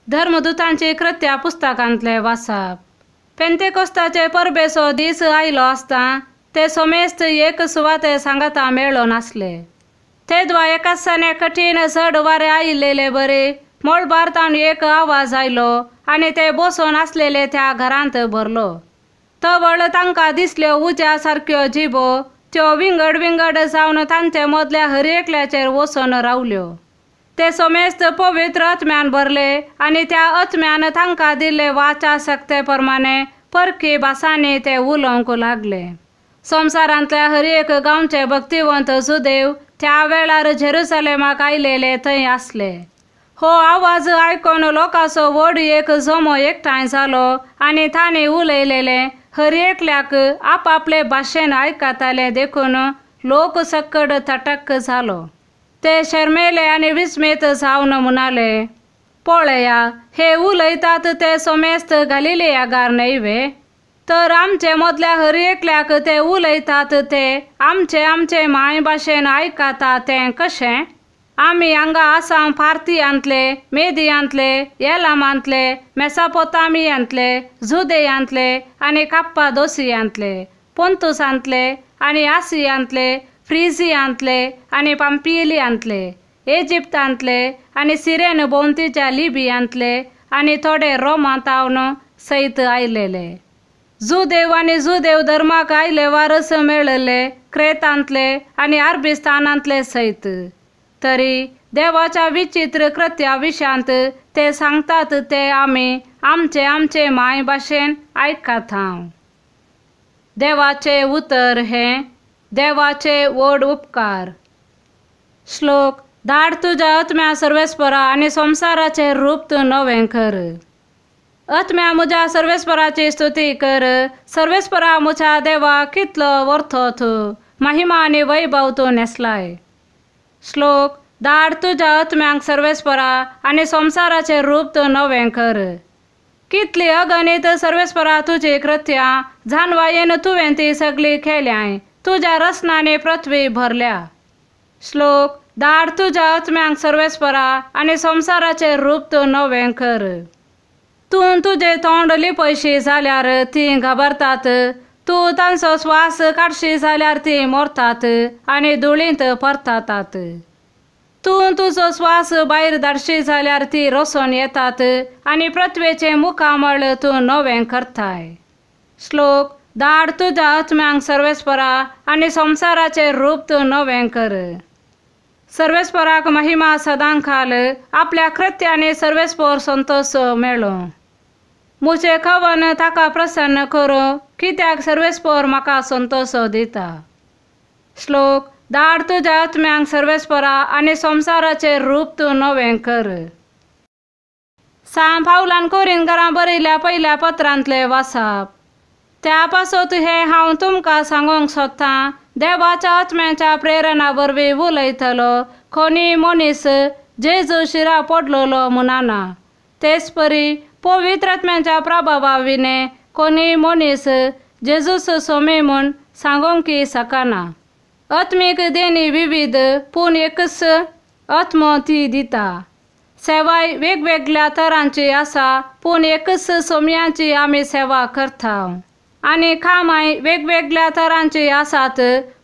धर्मदूतांची कृत्या पुस्तकांतले वाचप. पेंतेकोस्ताचे परबेचो दीस आयलो आसता ते समेस्त एक सुवाते सांगाता मेळोन आसले. तेदवा एकासाने कठीण चड वारें आयिल्ले बरे मळबार तावन एक आवाज आयलो आनी ते बसून आसलेले त्या घरांत भरलो. तवळ तांकां दिसल्यो उज्या सारक्यो जिबो त्यो विंगड विंगड जावन तांचे मदल्या हर एकल्याचेर वचून रावल्यो. ते समेस्त पवित्र आत्म्यान भरले आनी त्या आत्म्यान तांकां दिल्ले वाचा शक्ते प्रमाणे परकी भासांनी ते उलोवंक लागले. संवसारांतल्या हर एक गांवचे भक्तिवंत सुदेव त्या वेळार जेरुसलेमाक आयलेले थंय आसले. हो आवाज आयकून लोकांचो व्हड एक जमो एकठांय जालो आनी तांणी उलयलेले हर एकल्याक आपापले भाशेन आयकताले देखून लोक सक्कड थटक जालो. ते शर्मेले आनी विस्मीत जावन म्हणाले, पळया हे उलयतात ते समेस्त गालिलियागार न्हय वे? तर आमचे मदल्या हर एकल्याक ते उलयतात ते आमचे आमचे माय भाशेन आयकता तें कशें? आमी हांगा आसाम फार्तियांतले, मेदियांतले, एलामांतले, मेसापोतामियांतले, जुदेयांतले आनी काप्पादोसियांतले, पोंतुसांतले आनी आसियांतले, फ्रिजियांतले आनी पांपिलियांतले, इजिप्तांतले आनी सिरेन भोंवतीच्या लिबियांतले आनी थोडे रोमांतावन सयत आयलेले. जुदेव आनी जुदेव धर्माक आयले वारस मेळिल्ले क्रेतांतले आनी अरबिस्तानांतले सयत. तरी देवाच्या विचित्र कृत्या विशयांत ते सांगतात ते आमी आमचे आमचे माय भाशेन आयकता. देवाचे उतर हें देवाचे व्हड उपकार. श्लोक. धाड तुज्या आत्म्या सर्वेस्परा आनी संवसाराचें रूप तूं नवें कर. आत्म्या म्हज्या सर्वेस्पराची स्तुती कर. सर्वेस्परा म्हज्या देवा कितलो वर्थो तूं, महिमा आनी वैभव तूं न्हेसलाय. श्लोक. धाड तुज्या आत्म्यांक सर्वेस्परा आनी संवसाराचें रूप तूं नवें कर. कितली अगणीत सर्वेस्परा तुजी कृत्यां, जानवायेन तुवें ती सगळी केल्याय, तुज्या रसनांनी पृथ्वी भरल्या. श्लोक. धाड तुज्या आत्म्यांक सर्वेस्परा आनी संवसाराचें रूप तूं नवें कर. तूं तुजें तोंड लिपयशी जाल्यार तीं घाबरतात, तूं तांचो श्वास काडशी जाल्यार तीं मरतात आनी धुळींत परततात. तूं तुजो श्वास भायर धाडशी जाल्यार ती रसोन येतात आनी पृथ्वेचें मुखामळ तूं नवें करताय. श्लोक. धाड तुज्या आत्म्यांक सर्वेस्परा आनी संवसाराचें रूप तूं नवें कर. सर्वेस्पराक महिमा सदां खाल, आपल्या कृत्यांनी सर्वेस्पर संतोश मेळो. म्हजें कवन ताका प्रसन्न करूं, कित्याक सर्वेस्पर म्हाका संतोश दिता. श्लोक. धाड तुज्या आत्म्यांक सर्वेस्परा आनी संवसाराचें रूप तूं नवें कर. सांत पावलान कोरिंतकारांक बरयल्ल्या पयल्या पत्रांतलें वाचप. त्या पासत हें हांव तुमकां सांगूंक सोदतां, देवाच्या आत्म्याच्या प्रेरणा वरवीं उलयतलो कोणी मनीस जेजू शिरा पडलेलो म्हणना, तेच परी पवित्र आत्म्याच्या प्रभावा विणे कोणी मनीस जेजूस स्वामी म्हूण सांगूंक शकना. आत्मीक देणी विविध पूण एकच आत्मो ती दिता. सेवाय वेगवेगळ्या तरांची आसा पूण एकच सोम्याची आमी सेवा करता. आनी कामांय वेगवेगळ्या तरांची आसात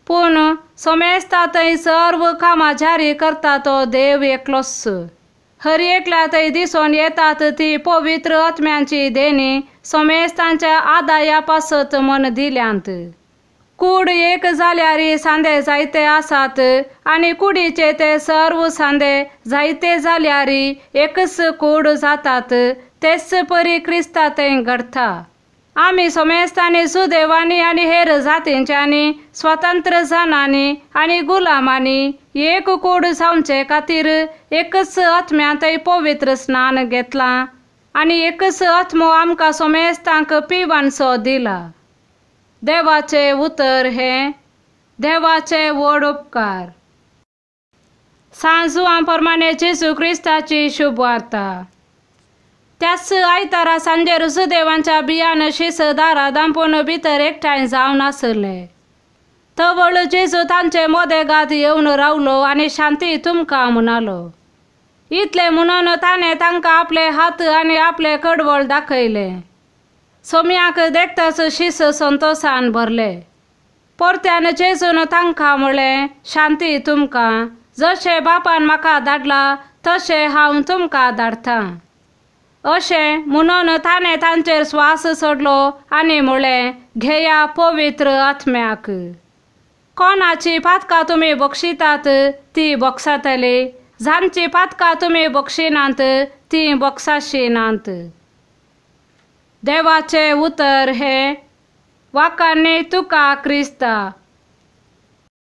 पूण समेस्ता थंय सर्व कामां जारी करता तो देव एकलोच. हर एकल्या थंय दिसून येतात ती पवित्र आत्म्यांची देणी समेस्तांच्या आदाया पासत म्हण दिल्यांत. कूड एक जाल्यार सांदे जायते आसात आनी कुडीचे ते सर्व सांदे जायते जाल्यार एकच कूड जातात, तेच परी क्रिस्ता थंय घडटा. आमी समेस्तांनी सुदेवांनी आनी हेर जातींच्यांनी स्वतंत्र जाणांनी आनी गुलामांनी एक कूड जावचे खातीर एकच आत्म्यांतय पवित्र स्नान घेतलां आनी एकच आत्मो आमकां समेस्तांक पिवानसो दिला. देवाचें उतर हें देवाचे व्हड उपकार. सांत जुआं प्रमाणे जेजू क्रिस्ताची शुभवार्ता. त्याच आयतारा सांजेर सुदेवांच्या बियान शीस दारां दांपून भितर एकठांय जावन आसले. तवळ जेजू तांचे मदेगात येवन रावलो आनी शांती तुमकां म्हणालो. इतलें म्हणून ताणें तांकां आपले हात आनी आपले कडवळ दाखयले. सोम्याक देखताच शीस संतोसान भरले. परत्यान जेजून तांकां म्हळें, शांती तुमकां. जशें बापान म्हाका धाडला तशें हांव तुमकां धाडटा. अशें म्हणून ताणें तांचेर स्वास सोडलो आनी म्हळें, घेया पवित्र आत्म्याक. कोणाची पातकां तुमी बक्षितात ती बक्षातली, जांची पातकां तुमी बक्षिनात ती बक्षाशिनात. देवाचें उतर हें. वाखाणणी तुका क्रिस्ता.